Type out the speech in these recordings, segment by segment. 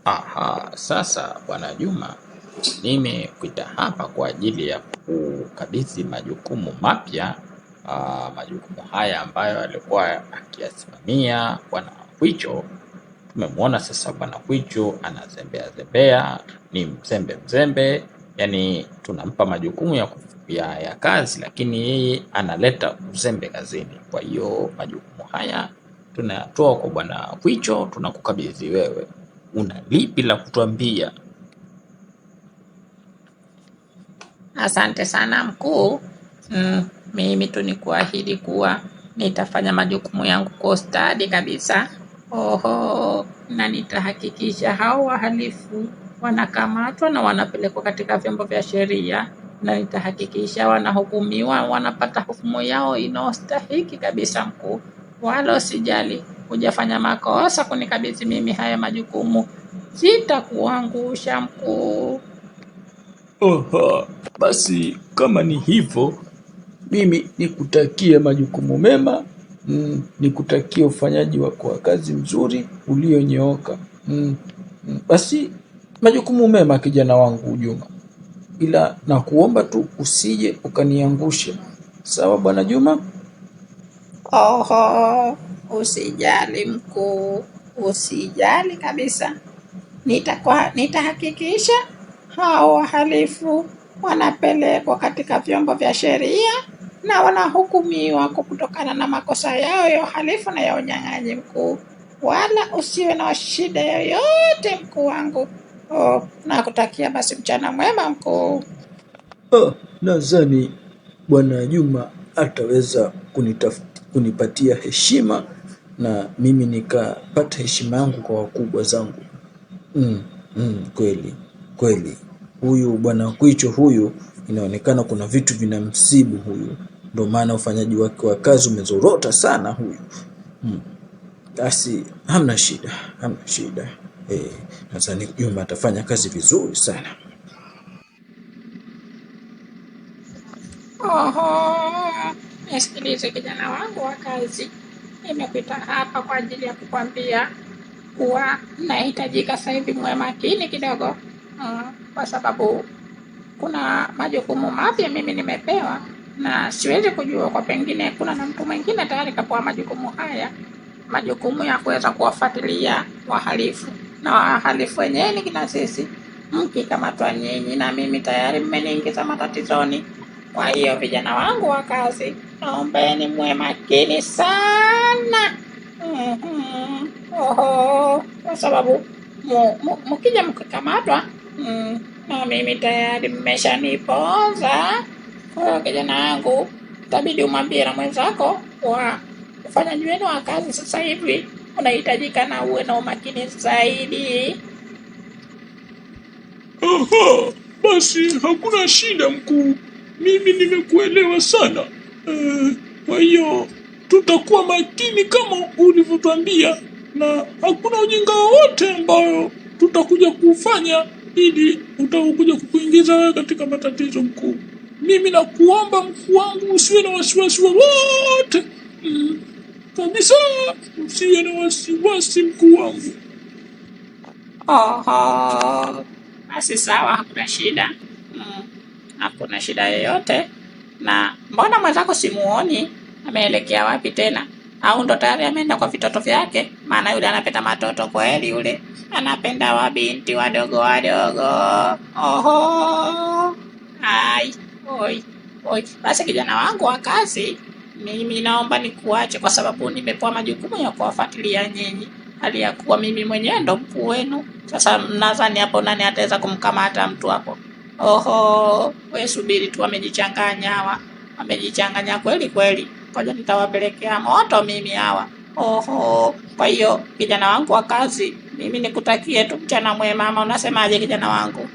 Aha, sasa Bwana Juma, nimekuita hapa kwa ajili ya kukabidhi majukumu mapya. Majukumu haya ambayo alikuwa akiyasimamia Bwana Kwicho. Tumemwona sasa Bwana Kwicho anazembea zembea, ni mzembe mzembe, yani tunampa majukumu ya kazi, lakini yeye analeta uzembe kazini. Kwa hiyo majukumu haya tunayatoa kwa Bwana Kwicho, tunakukabidhi wewe. Una lipi la kutuambia? Asante sana mkuu. Mimi tu nikuahidi kuwa nitafanya majukumu yangu kwa ustadi kabisa. Oho, na nitahakikisha hao wahalifu wanakamatwa na wanapelekwa katika vyombo vya sheria, na nitahakikisha wanahukumiwa, wanapata hukumu yao inayostahiki kabisa mkuu. Wala usijali, hujafanya makosa kunikabidhi mimi haya majukumu. Sitakuangusha mkuu. Oha, basi kama ni hivyo, mimi nikutakie majukumu mema, nikutakie ufanyaji wako wa kazi mzuri ulionyooka. Basi majukumu mema kijana wangu Juma, ila nakuomba tu usije ukaniangusha. Sawa bwana Juma? Oho, usijali mkuu, usijali kabisa. Nitahakikisha hao wahalifu wanapelekwa katika vyombo vya sheria na wanahukumiwa kwa kutokana na makosa yao ya uhalifu na ya unyang'anyi mkuu. Wala usiwe na shida yoyote mkuu wangu. Oh, nakutakia basi mchana mwema mkuu. Ah, nadhani bwana Juma ataweza kunipatia heshima na mimi nikapata heshima yangu kwa wakubwa zangu. Mm, kweli kweli, huyu bwana Kwicho huyu inaonekana kuna vitu vinamsibu huyu, ndio maana ufanyaji wake wa kazi umezorota sana huyu. Mm, basi hamna shida, hamna shida. Eh, nadhani Juma atafanya kazi vizuri sana. Oho, nisikilize kijana wangu wa kazi, nimekuita hapa kwa ajili ya kukwambia kuwa nahitajika sasa hivi muwe makini kidogo, kwa sababu kuna majukumu mapya mimi nimepewa na siwezi kujua kwa pengine kuna na mtu mwingine tayari kapewa majukumu haya, majukumu ya kuweza kuwafuatilia wahalifu, na wahalifu wenyewe ni kina sisi. Mkikamatwa nyinyi na mimi tayari mmeniingiza matatizoni. Kwa hiyo vijana wangu wa kazi, naombeni muwe makini sana. Mhm. Oho, kwa sababu mkija mkikamatwa, na mimi tayari mmeshaniponza. Kwa hiyo kijana wangu, itabidi umwambie na mwenzako wa ufanyaji wenu wa kazi sasa hivi unahitajika na uwe na umakini zaidi. Aha, basi hakuna shida mkuu, mimi nimekuelewa sana. Kwa hiyo tutakuwa makini kama ulivyotwambia, na hakuna ujinga wowote ambayo tutakuja kufanya ili utakuja kukuingiza wewe katika matatizo mkuu. Mimi nakuomba mkuu wangu, usiwe na wasiwasi wowote kabisa, usiwe na wasiwasi mkuu wangu. Oho, basi sawa, hakuna shida. Hakuna shida yoyote. Na mbona mwenzako simuoni? Ameelekea wapi tena? Au ndo tayari ameenda kwa vitoto vyake? Maana yule anapenda matoto kweli, yule anapenda wabinti wadogo wadogo. Oho, ai, oi, oi. Basi kijana wangu wa kazi, mimi naomba nikuache kwa sababu nimepewa majukumu ya kuwafuatilia nyinyi, hali ya kuwa mimi mwenyewe ndo mkuu wenu. Sasa nadhani hapo nani ataweza kumkamata mtu hapo? Oho, we subiri tu, wamejichanganya hawa, wamejichanganya kweli kweli. Ngoja nitawapelekea moto mimi hawa. Oho, kwa hiyo kijana wangu wa kazi, mimi nikutakie tu mchana mwema, ama unasemaje kijana wangu?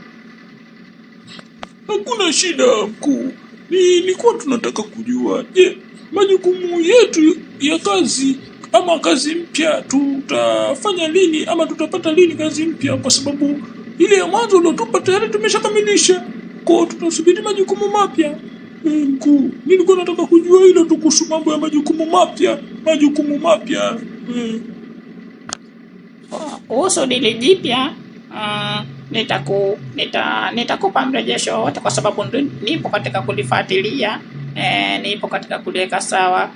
Hakuna shida mkuu, nilikuwa tunataka kujua, je, majukumu yetu ya kazi ama kazi mpya tutafanya lini ama tutapata lini kazi mpya? Kwa sababu ile ya mwanzo uliotupa tayari tumeshakamilisha, kwa tunasubiri majukumu mapya. Mkuu, nilikuwa nataka kujua hilo tu kuhusu mambo ya majukumu mapya, majukumu mapya. Kuhusu dili jipya, Mm, nitakupa mrejesho wowote kwa sababu nipo katika kulifuatilia, nipo katika kuliweka sawa.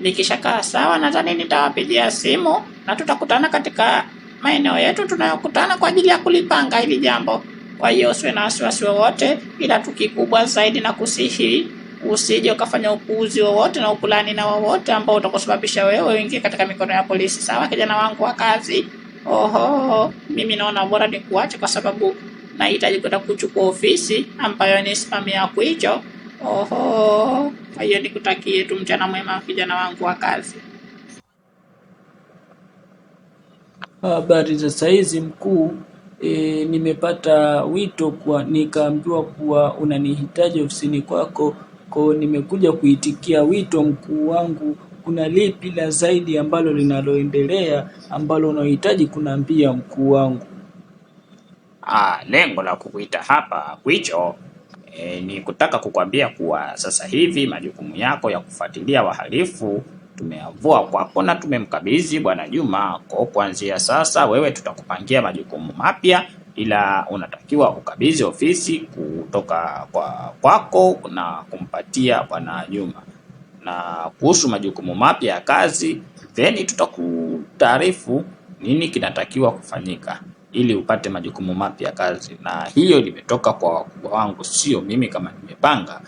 Likishakaa sawa nadhani nitawapigia simu na tutakutana katika maeneo yetu tunayokutana kwa ajili ya kulipanga hili jambo. Kwa hiyo usiwe na wasiwasi wowote, ila tu kikubwa zaidi na kusihi usije ukafanya upuuzi wowote na ukulani na wowote ambao utakusababisha wewe uingie katika mikono ya polisi. Sawa, kijana wangu wa kazi? Oho, mimi naona bora nikuache kwa sababu nahitaji kwenda kuchukua ofisi ambayo nisimamia Kwicho. Oho, kwa hiyo nikutakie tu mchana mwema kijana wangu wa kazi. Habari za saizi mkuu. Nimepata wito kuwa nikaambiwa kuwa unanihitaji ofisini kwako, ko nimekuja kuitikia wito mkuu wangu. Kuna lipi la zaidi ambalo linaloendelea ambalo unahitaji kuniambia mkuu wangu? Lengo la kukuita hapa Kwicho ni kutaka kukwambia kuwa sasa hivi majukumu yako ya kufuatilia wahalifu tumeyavua kwako na tumemkabidhi Bwana Juma. Kwa kuanzia sasa wewe tutakupangia majukumu mapya, ila unatakiwa ukabidhi ofisi kutoka kwa kwako na kumpatia Bwana Juma. Na kuhusu majukumu mapya ya kazi, then tutakutaarifu nini kinatakiwa kufanyika ili upate majukumu mapya ya kazi, na hiyo limetoka kwa wakubwa wangu, sio mimi kama nimepanga.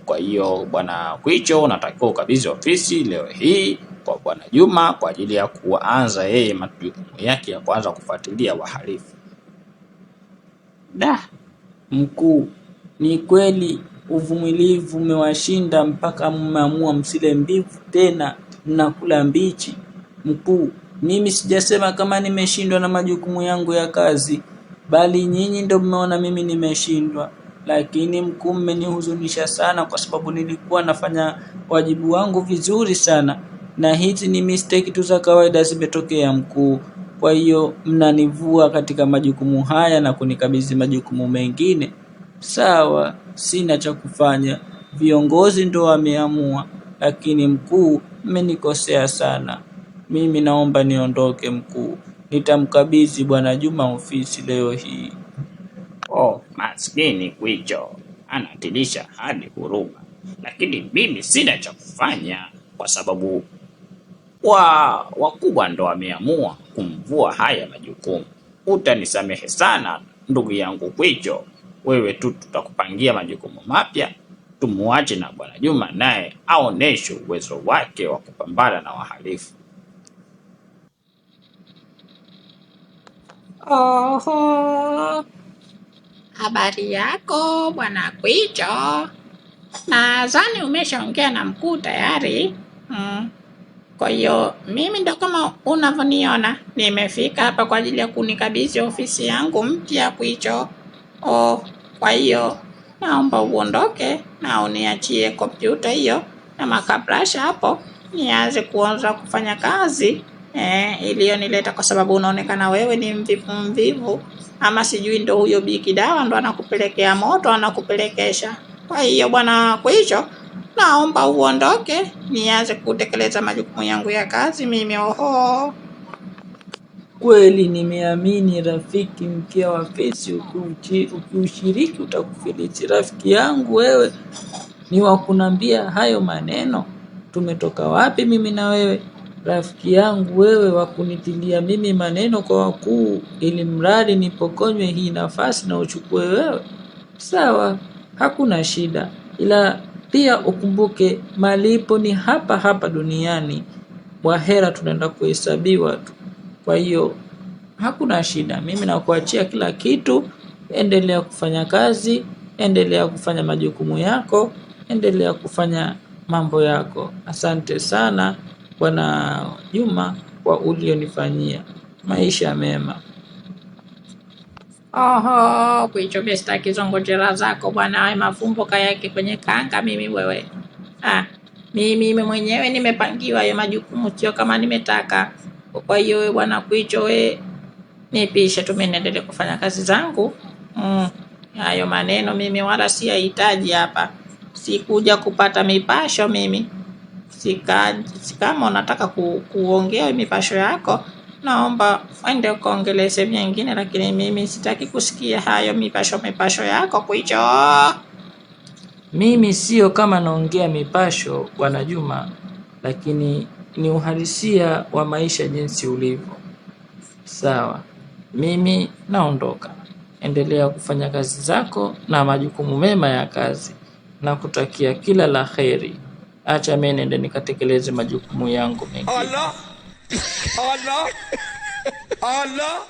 Kwa hiyo Bwana Kwicho unatakiwa ukabidhi ofisi leo hii kwa Bwana Juma kwa ajili ya kuanza yeye majukumu yake ya kuanza kufuatilia wahalifu. Da, mkuu, ni kweli uvumilivu umewashinda mpaka mmeamua msile mbivu tena mnakula mbichi. Mkuu, mimi sijasema kama nimeshindwa na majukumu yangu ya kazi, bali nyinyi ndio mmeona mimi nimeshindwa. Lakini mkuu, mmenihuzunisha sana kwa sababu nilikuwa nafanya wajibu wangu vizuri sana, na hizi ni mistake tu za kawaida zimetokea mkuu. Kwa hiyo mnanivua katika majukumu haya na kunikabidhi majukumu mengine. Sawa, sina cha kufanya, viongozi ndo wameamua, lakini mkuu, mmenikosea sana. Mimi naomba niondoke mkuu, nitamkabidhi Bwana Juma ofisi leo hii. Oh, maskini Kwicho anatilisha hadi huruma, lakini mimi sina cha kufanya kwa sababu wakubwa ndo wameamua kumvua haya majukumu. Utanisamehe sana ndugu yangu Kwicho, wewe tu tutakupangia majukumu mapya, tumuache na Bwana Juma naye aoneshe uwezo wake wa kupambana na wahalifu. Oho, habari yako Bwana Kwicho? Nadhani umeshaongea na mkuu tayari. Kwa hiyo mimi ndo kama unavyoniona nimefika hapa kwa ajili ya kunikabidhi ofisi yangu mpya Kwicho. Oh, kwa hiyo naomba uondoke na uniachie kompyuta hiyo na makabrasha hapo nianze kuanza kufanya kazi iliyonileta, kwa sababu unaonekana wewe ni mvivu mvivu, ama sijui ndo huyo Bikidawa ndo anakupelekea moto anakupelekesha. Kwa hiyo Bwana Kwicho, naomba uondoke nianze kutekeleza majukumu yangu ya kazi mimi. Oho. Kweli nimeamini rafiki, mkia wa fisi ukiushiriki utakufilisi. Rafiki yangu wewe ni wa kunambia hayo maneno? Tumetoka wapi mimi na wewe? Rafiki yangu wewe wa kunitilia mimi maneno kwa wakuu, ili mradi nipokonywe hii nafasi na uchukue wewe? Sawa, hakuna shida, ila pia ukumbuke malipo ni hapa hapa duniani, wahera tunaenda kuhesabiwa tu. Kwa hiyo hakuna shida, mimi nakuachia kila kitu. Endelea kufanya kazi, endelea kufanya majukumu yako, endelea kufanya mambo yako. Asante sana Bwana Juma kwa ulionifanyia. Maisha mema. Oho, Kwicho, mimi sitaki hizo ngonjera zako bwana, haya mafumbo kayake kwenye kanga mimi wewe. Mimi mwenyewe nimepangiwa hayo majukumu, sio kama nimetaka. Kwa hiyo wewe bwana Kwicho, we nipishe tu mimi niendelee kufanya kazi zangu. Hayo maneno mimi wala siyahitaji hapa. Sikuja kupata mipasho mimi. Kama unataka kuongea mipasho yako, Naomba uende ukaongelee sehemu nyingine, lakini mimi sitaki kusikia hayo mipasho mipasho yako Kwicho. Mimi sio kama naongea mipasho Bwana Juma, lakini ni uhalisia wa maisha jinsi ulivyo. Sawa, mimi naondoka. Endelea kufanya kazi zako na majukumu mema ya kazi, na kutakia kila la kheri. Acha mimi niende nikatekeleze majukumu yangu mengine. Allah, Allah, Allah.